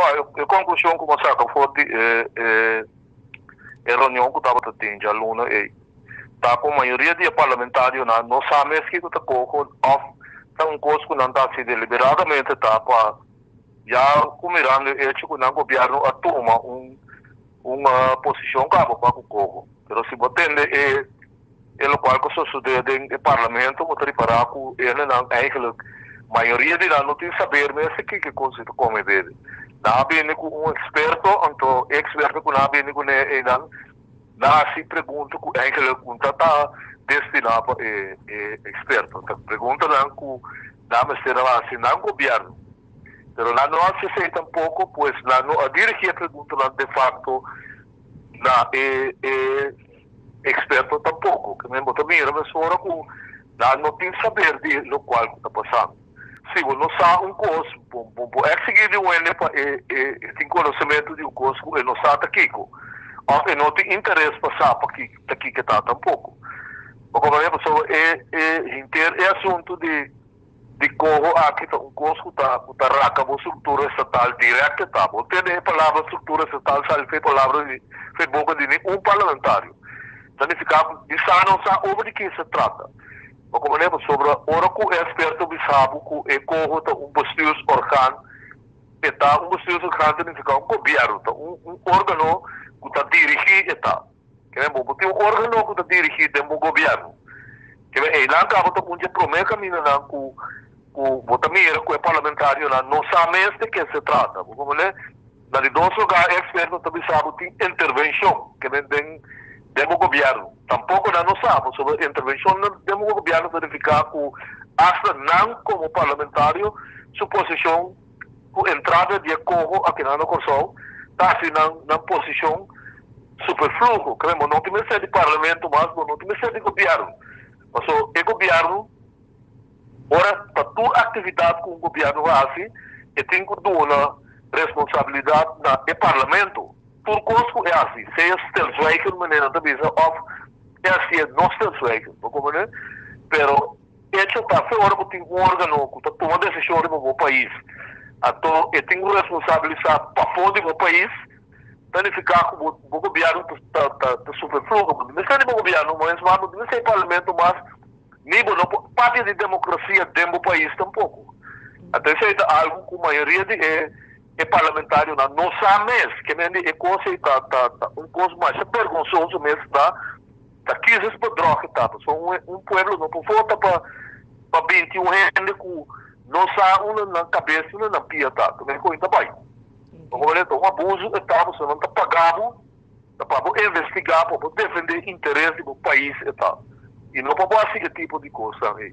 E konklushon ku mi a saka for di e e reunion ku tabata tin djaluna ei ta ku mayoria di e parlamentarionan no sa mes kiko ta koho òf ta un kos ku nan ta hasi deliberadamente ta pa ya ku mirando e echo ku nan gobièrnu a tuma un un posishon kaba pa ku koho. Pero si bo tende e e lokual ku sosodé den e parlamento bo ta ripará ku hendenan eigenlijk mayoria di nan no tin saber mes di kiko kos ta kome bebe. Nan a bini ku un eksperto anto e eksperto ku nan a bini kuné einan nan a hasi pregunta ku eigenlijk un ta ta destiná pa e e eksperto. Ta preguntanan ku nan mester a hasi nan gobièrnu. Pero nan no a hasi esei tampoko pues nan no a dirigí e preguntanan de fakto na e e Experto tampoco, ke men bo ta mira mesora ku nan no tin saber di lokual ku ta pasando. Si bo no sa un kos, bo bo por eksigí di un hende pa e e tin konosementu di un kos ku e no sa ta kiko, òf e no tin interes pa sa pa ki ta kiko e ta tampoko. Bo komprende? Pasobra e e henter e asuntu di. Di koho aki ta un kos ku ta ku ta raka bo struktura estatal dirèkte ta. Bo tende e palabra struktura estatal sali fe palabra di fe boka di ningun parlamentario. Ta nifiká ku di sa no sa over di ke se trata. Bo komprendé? Pasobra ora ku e eksperto bisa bo ku e koho ta un bestuursorgaan, e ta un bestuursorgaan ta nifiká un gobièrnu, ta un un órgano ku ta dirigí e ta. Kende bo bo tin un órgano ku ta dirigí den bo gobièrnu. Kende einan kaba ta un dje promé kamindanan ku ku bo ta mira ku e parlamentarionan no sa mes de ke se trata. Bo komprendé? Na di dos lugá e eksperto ta bisa bo tin intervenshon kende den den bo gobièrnu. Tampoko nan no sa pasobra intervenshon den bo gobièrnu ta nifiká ku asta nan komo parlamentario su posishon ku entrada di e koho akinan na Kòrsou ta hasi nan nan posishon superfluo. Kre bo no tin mester di parlamento mas, bo no tin mester di gobièrnu. Paso e gobièrnu ora pa tur aktividat ku un gobièrnu hasi e tin ku duna responsabilidat na e parlamento. Tur kos ku e hasi, sea stilzwijgen manera nan ta bisa òf e hasié no stilzwijgen, bo komprende? Pero. Hecho ta, fe ora bo tin un organo ku ta tuma desishon riba bo pais, anto e tin ku responsabilisá pafó di bo pais, ta nifiká ku bo bo gobièrnu ta ta ta superfluo. Bo no mester di bo gobièrnu mas, es mas bo no mester di parlamento mas, ni bo no por papia di demokrasia den bo pais tampoko. Anto esei ta algu ku mayoria di e e parlamentarionan no sa mes. Ke men di e kos ei ta ta ta un kos masha bergonsoso mes ta. Ta kizes pa droge ta pasobra un un pueblo no por vota pa pa 21 hende ku no sa unda nan kabes unda nan pia ta ta mester koin ta bai bo comprende ta un abuso e ta pasobra nan ta paga bo ta pa bo investiga pa bo defende interes di bo pais e ta y no pa bo hasi e tipo di kosnan ei.